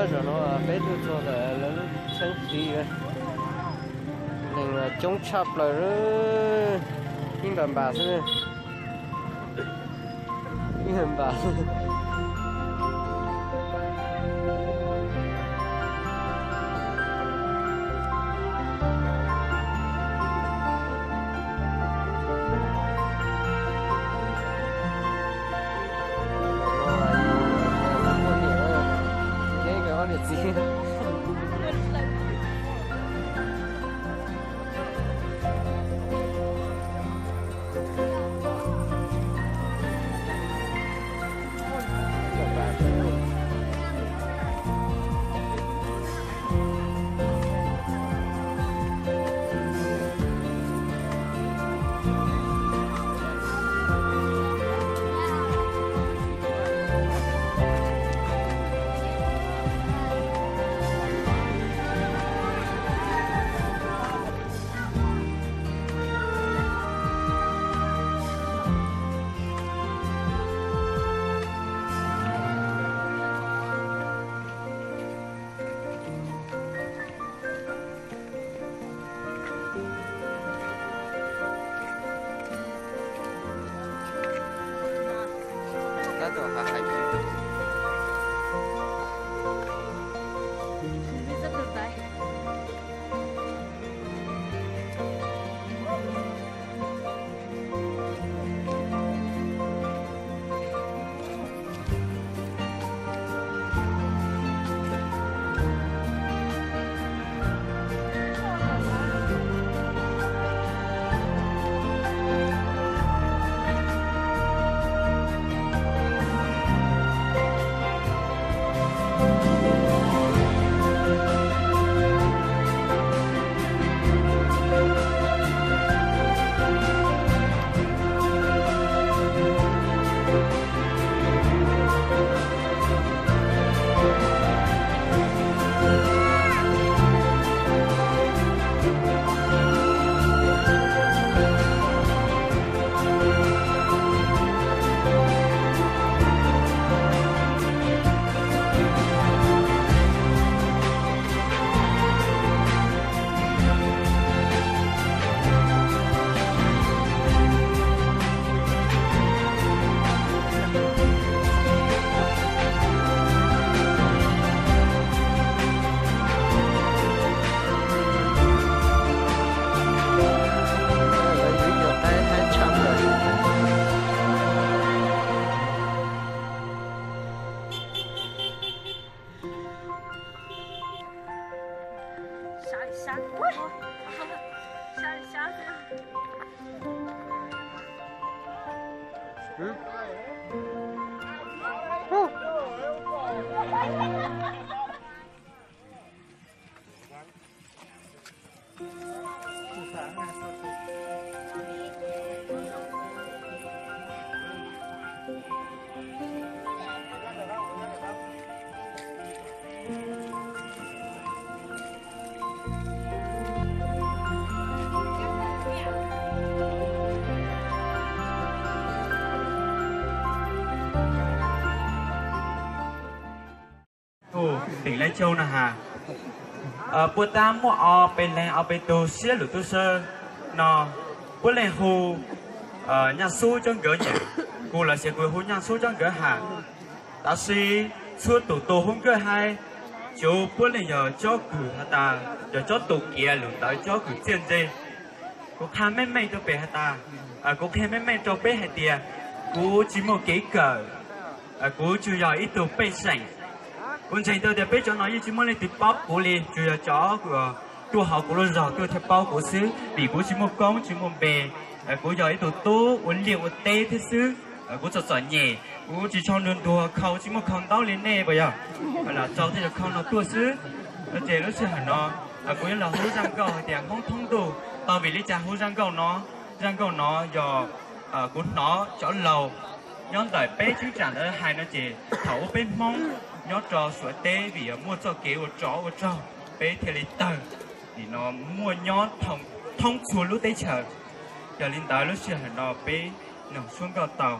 Zaum no peb tuaj txog ntawm lawv lub cheeb fis, neeg coob tshaj plaws, ib npam npam xwb, ib npam npam. Tus teem Lab Caug no has, puab tab muaj ob peb leeg ob peb tug siab lug tub sab no, puab leej hu Nyaaj Xub Coob Nkawd nyam, kuv los sis kuv hu Nyaaj Xub Coob Nkawd has. Tab sis txhua tus tus hu nkawd hais, tsuas puab leej yog tsob kws has tas yog tsob tus kiav lug ntawd tsob kws txiaj ntsig. Kuv qha meej meej rau peb has tas, kuv qha meej meej rau peb hais tias kuv tsis muaj kev kawm, kuv tsuas yog ib tug pej xeem. Kuv ntseeg tau tias peb cov no yeej tsis muaj leej twg paub kuv li, tsuas yog cov tuaj hauv kuv lub zog tuaj thiaj paub kuv xwb, vim kuv tsis muaj koob tsis muaj npe. Kuv yog ib tug tub ua liaj ua teb thiab xwb. Kuv txom txom nyem, kuv tsis tshua ntuag ntuag khau, tsis muaj khau ntaub li nej puas yog? Lam txaus tej zaum khau no tuaj xwb. No ces lub sij hawm no kuv yuav los hu zaj nkauj hais tias Hmoob Thoob Ntuj. Tau vim li cas hu zaj nkauj no? Zaj nkauj no yog kuv hnov cov laus nyob ntawm peb cheeb tsam ntawd hais no ces thaum ub peb Hmoob nyob rau Suav teb vim yog muaj txoj kev ua tsov ua rog peb thiaj li tawg. Nim no muaj nyob thoob txhua lub teb chaws. Yog li ntawd lub sij hawm no peb noog suab nkauj tau.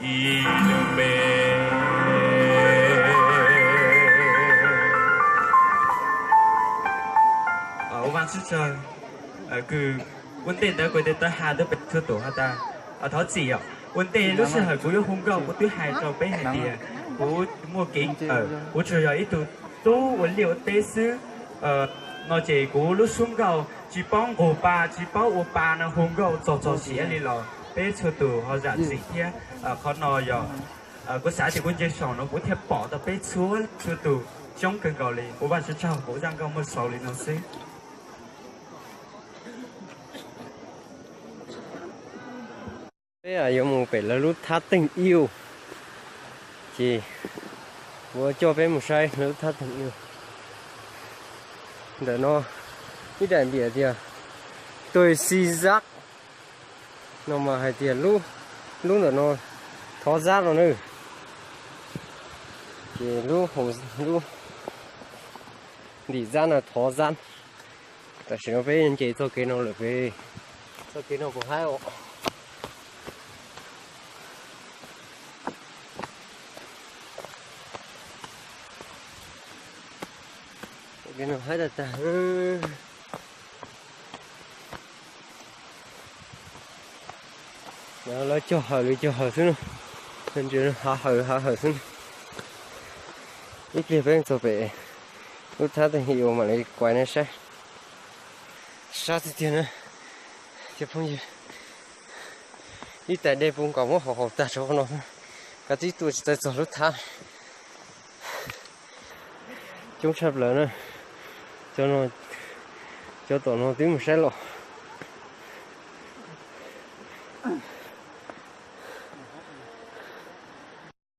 Ib lub npe. Ua Vajtswv tsaug, kws ua ntej ntawd kuv tes taw has rau peb txhua tus has tas, thov txim os, ua ntej lub sij hawm kuv yuav hu nkauj kuv twb hais rau peb hais tias kuv muaj kev, kuv tsuas yog ib tug tub ua liaj ua teb xwb. No ces kuv lub suab nkauj tsis paub nqug pa tsis paub ua pa no hu nkauj txog txog siav li los peb txhua tus ho zam txim thiab. Qhov no yog kuv xav tias kuv nce saum no kuv thiaj pom tau peb txhua txhua tus coob kawg nkaus li. Ua Vajtswv tsaug, kuv zaj nkauj muaj xaus li no xwb. Peb yuav mus pem lawv lub thab teeg iu, ces kuv coj peb mus saib lawv lub thab teeg iu. Ntawm no ib daim npias tias Tuj Xi Zab no mas hais tias lub ntawm no thov zab no na. Ces lub hauv, lub ntim zab no thov zab. Tam sim no peb nce txoj kev no lawm peb, txoj kev no puas haib os? Txoj kev no haib tag tag. Lawv cog hawm li cog hawm xwb na, hav hawm hav hawm xwb na. Ib pliag peb txog pem lub thab teeg iu mam li kuais nej saib. Sab tiag tiag na cov phooj ywg. Ib tais dej puv nkaus muab haus haus tag rau qhov no, kav tsij tuaj tsis tau txog lub thab. Coob tshaj plaws na. Cov tom no twb mus saib los.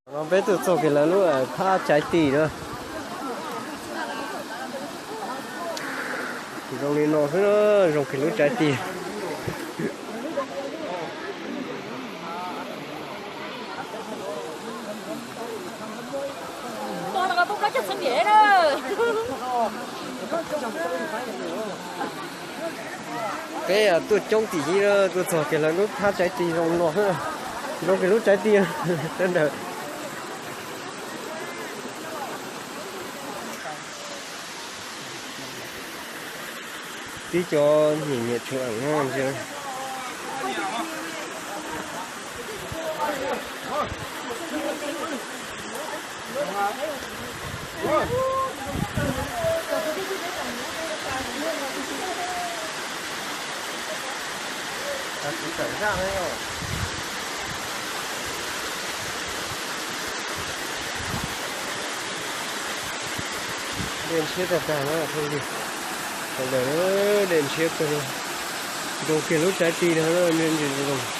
No peb tuaj txog kiag lawv lub thab Tsaiv Tis na. Zoo li no xwb, zoo kiag lub Tsaiv Tis. Peb tuaj coob tim yib, tuaj txog kiag lawv lub thab Tsaiv Tis zoo no xwb. Zoo kiag lub Tsaiv Tis. Tib cov nyiam nyiam tshwm am no ntsia. Dej ntshiab tag tag na, sawv daws, dej ntshiab kawg li. Zoo kiag lub Tsaiv Tis no, zoo.